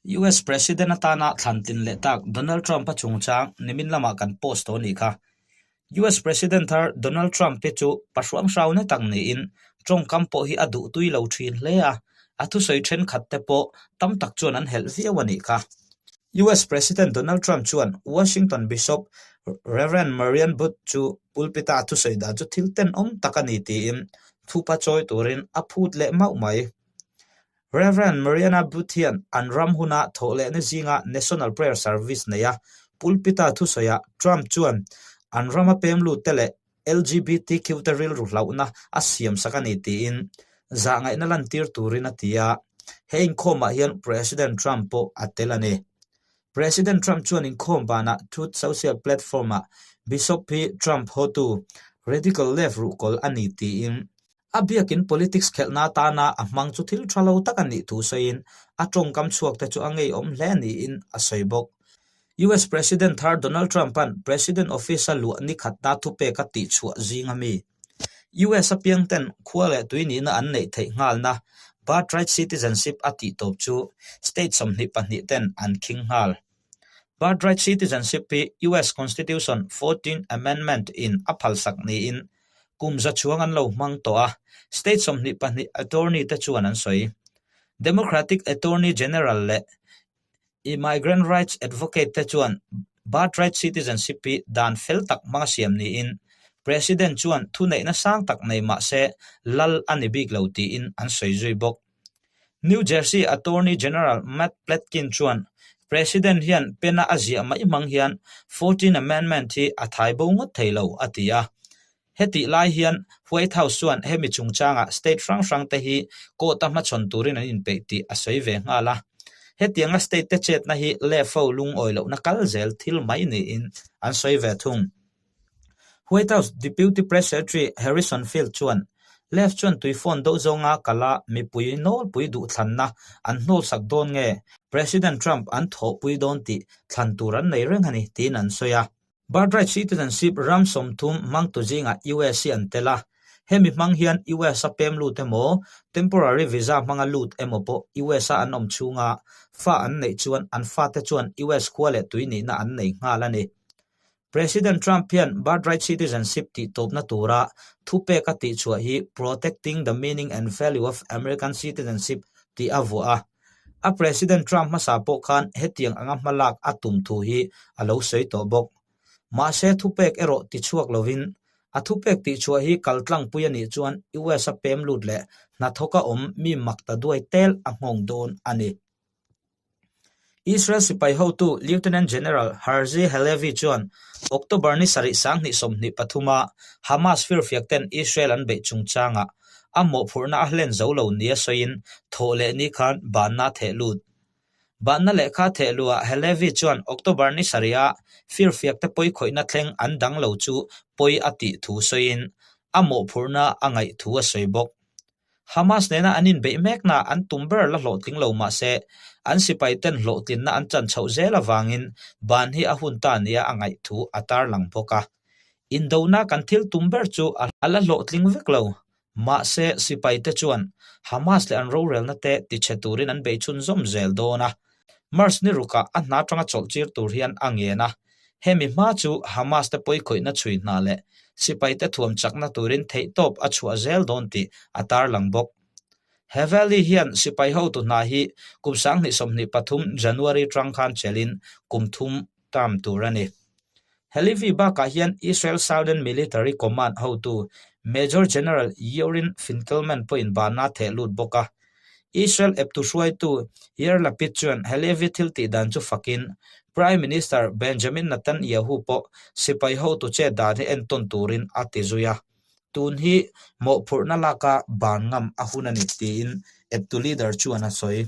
US President atana thlan tlin leh tak Donald Trump-a chungchang nimin lamah kan post tawh a nih kha. US President thar Donald Trump hi chu pa hruang na tak niin tawngkam pawh hi a duh tui lo thin hle a, a thusawi thenkhat te pawh tam tak chuan an helh viau a nih kha. US President Donald Trump chuan Washington Bishop Rev Mariann Budde chu pulpit-a a thusawi dan chu thil tenawm tak a ni tiin thupa chawi turin a phut leh mauh mai. Rev. Marianna Budde hian an ram huna thawhlehna zinga National Prayer Service neia pulpit-a thusawiah Trump chuan an rama pem lutte leh LGBTQ te rilru hlauhna a siamsak a ni tiin zahngaihna lantir turin a ti a, he inkhawmah hian President Trump pawh a tel a ni. President Trump chuan inkhawm banah Truth Social platform-ah Bishop hi Trump hotu radical left ruhkawl a ni tiin A biakin politics khelhna atana a hmang chu thil tha lo tak a nih thu sawiin a tawngkam chhuak te chu a ngeiawm hle niin a sawi bawk. US President thar Donald Trump-a'n President Office-a luah ni khatna thupek a tihchhuah zing a mi. US a piangten khua leh tui nihna an neih theih nghalna birthright citizenship a tihtawp chu state 22 ten an khing nghal. Birthright citizenship hi US Constitution Fourteenth Amendment in a phalsak niin kum za chhuang an lo hmang tawh a, state 22 attorney te chuan an sawi. Democratic Attorney General leh Immigrant Rights Advocate te chuan birthright citizenship hi dan fel tak hmanga siam niin President chuan thuneihna sang tak nei mah se lal a ni bik lo tiin an sawi zui bawk. New Jersey Attorney General Matt Platkin chuan President hian pena a ziah mai hmang hian Fourteenth Amendment hi a thai bo ngawt thei lo, a ti a. Hetih lai hian White House chuan hemi chungchangah state hrang hrang te hi court-a hmachhawn turin an inpeih tih a sawi ve nghal a. Hetianga state te chetna hi lefo lungawi lohna kal zel thil mai niin an sawi ve thung. White House Deputy Press Secretary Harrison Field chuan Left chuan tuifawn deuh zawnga kala mipui nawlpui duhthlanna an hnawlsak dawn nge President Trump an thawhpui dawn tih thlan tur an nei reng a ni tiin an sawi a. Birthright citizenship ram 30 hmangtu zingah US hi an tel a, hemi hmang hian US a pem lut emaw, temporary visa hmanga lut emaw pawh US a an awm chhunga fa an neih chuan an fate chuan US khua leh tui nihna an nei nghal a ni. President Trump hian birthright citizenship tih tawpna tura thupek a tihchhuah hi Protecting the Meaning and Value of American Citizenship tih a vuah a. A President Trump hmasa pawh khan hetiang anga hmalak a tum thu hi a lo sawi tawh bawk. Mahse thupek erawh tichhuak lovin a thupek tihchhuah hi kaltlangpui a nih chuan US a pem lut leh hnathawka awm mi mak ta duai tel a nghawng dawn a ni. Israel sipai hotu Lieutenant General Herzi Halevi chuan October ni sarih 2023 a Hamas firfiak ten Israel an beih chungchangah a mawhphurhna a hlen zo lo nia sawiin thawh leh ni khan banna a theh lut. Banna lehkha theh luhah Halevi chuan October ni sarih a firfiak te pawikhawihna thleng an dang lo chu pawi a tih thu sawiin a mawhphurhna a ngaih thu a sawi bawk. Hamas nena an inbeih mekna an tum ber la hlawhtling lo mah se, an sipai ten hlawhtlinna an chan chhoh zel avangin ban hi a hun ta nia a ngaih thu a tarlang bawk a. Indona kan thil tum ber chu a la hlawhtling vek lo. Mahse, sipai te chuan Hamas leh an rorelna te tichhe turin an bei chhunzawm zel dawn a. March ni rukah a hna atanga chawlh chir tur hian a ngen a, hemi hma chu Hamas te pawikhawihna chhui hna leh sipaite thuam chakna turin theihtawp a chhuah zel dawn tih a tarlang bawk. Haveli hian sipai hotu hna hi kum 2023 January tang khan chelin kum thum term tur a ni. Halevi bakah hian Israel Southern Military Command hotu Major General Yorin Finkelman pawhin bana theh lut bawk a. Israel eptu hruaitu Yair Lapid chuan Halevi thil tih dan chu fakin Prime Minister Benjamin Netanyahu pawh sipai hotu chet dan hi entawn turin a ti zui a. Tun hi mawhphurhna laka ban ngam a hun a ni tiin eptu leader chuan a sawi.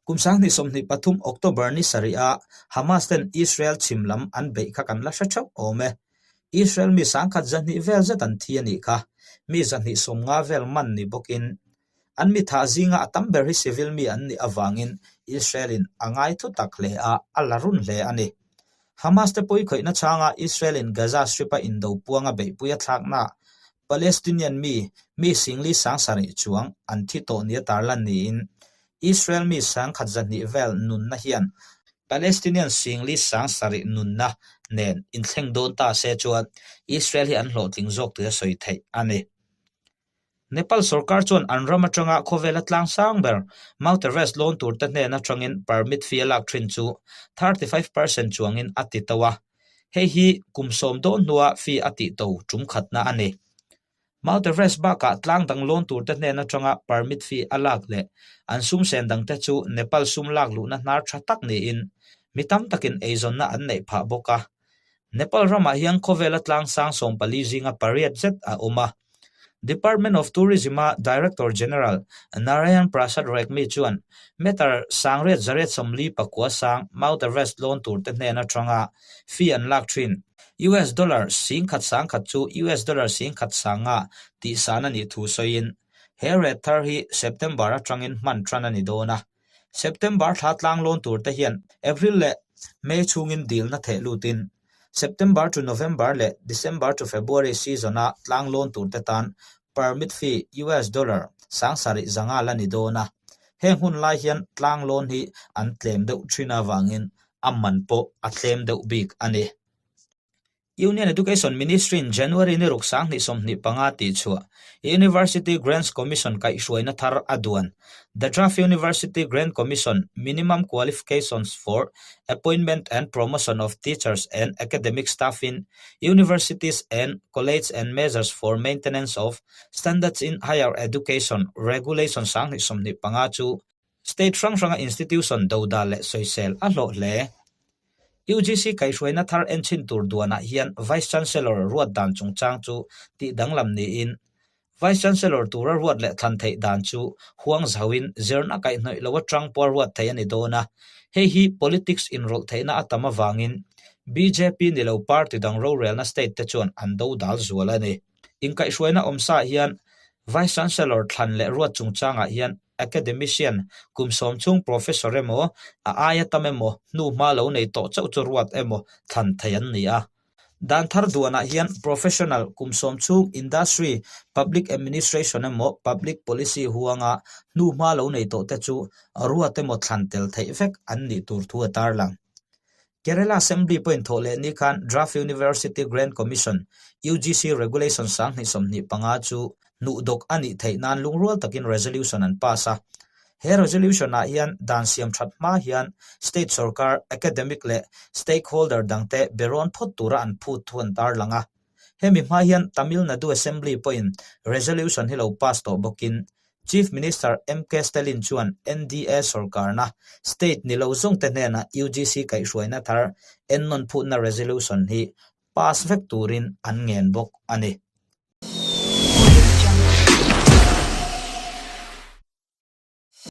Kum 2023 October ni sarih a Hamas ten Israel chhim lam an beih kha kan la hre theuh awm e. Israel mi sangkhat 200 vel zet an thi a nih kha. Mi 250 vel man ni bawkin an mi thah zinga a tam ber hi civil mi an nih avangin Israel in a ngai thu tak hle a, a la run hle a ni. Hamas te pawikhawihna chhanga Israel in Gaza Strip a indo puanga beihpui a thlakna Palestinian mi mi singli sang sarih chuang an thi tawh nia tarlan niin. Israel mi 1200 vel nunna hian Palestinian singli 7000 nunna nen inthleng dawn ta se chuan Israel hi an hlawhtling zawk tih a sawi theih a ni. Nepal sorkar chuan an ram atanga khawvela tlang sang ber Mount Everest lawn turte hnen atangin permit fee a lak thin chu 35% chuangin a ti to a, hei hi kum sawm dawn hnua fee a tih to tum khatna a ni. Mount Everest bakah tlang dang lawn turte hnen atanga permit fee a lak leh an sum sen dangte chu Nepal sum lak luhna hnar tha tak niin mi tam takin eizawnna an neih phah bawk a. Nepal ramah hian khawvela tlang sang 14 zinga pariat zet a awm a. Department of Tourism-a Director General Narayan Prasad Regmi chuan meter 1849 sang Mount Everest lawn turte hnen atanga fee an lak thin. US dollar 11,000 chu US dollar 11,500 tih san a nih thu sawiin, he rate thar hi September atangin hman tan a ni dawn a. September thla tlang lawn tur te hian April leh May chhungin dilna theh lutin September to November leh December to February season-a tlang lawn tur te tan permit fee US dollar 7500 la ni dawn a. Heng hun lai hian tlang lawn hi an tlem deuh thin avangin a man pawh a tlem deuh bik a ni. Union Education Ministry-in January ni ruk 2025 tih chhuah University Grants Commission kaihhruaina thar a duan. The Draft University Grant Commission, Minimum Qualifications for Appointment and Promotion of Teachers and Academic Staff in Universities and Colleges and Measures for Maintenance of Standards in Higher Education Regulation 2025 chu State hrang hranga institution dodal leh sawisel a hlawh hle. UGC kaihhruaina thar enchhin tur duanah hian Vice Chancellor ruat dan chungchang chu tih danglam niin, Vice Chancellor tura ruat leh thlan theih dan chu huang zauhin zirna kaihhnawih lo atang pawh ruat theih a ni dawn a. Hei hi politics inrawlh theihna a tam avangin bjp ni lo party dang rorelna state te chuan an dodal zual a ni. Inkaihhruaina awmsa hian Vice Chancellor thlan leh ruat chungchangah hian Academician, kum sawm chhung professor emaw, a aia tam emaw, hnu hma lo nei tawh chauh chu ruat emaw thlan thei an ni a. Dan thar duanah hian professional, kum sawm chhung industry, public administration emaw, public policy huanga hnu hma lo nei tawh te chu ruat emaw thlan tel theih vek an nih tur thu a tarlang. Kerala Assembly pawhin thawh leh ni khan Draft University Grant Commission, UGC, Regulation 2025 chu hnuhdawk a nih theih nan lungrual takin resolution an pass a. He resolution-ah hian dan siam that hma hian state sorkar, academic leh stakeholder dangte berawn phawt tura an phut thu an tarlang a. Hemi hma hian Tamil Nadu Assembly pawhin resolution hi lo pass tawh bawkin Chief Minister MK Stalin chuan NDA sorkarna state ni lo zawngte hnenah UGC kaihhruaina thar ennawn phutna resolution hi pass vek turin an ngen bawk a ni.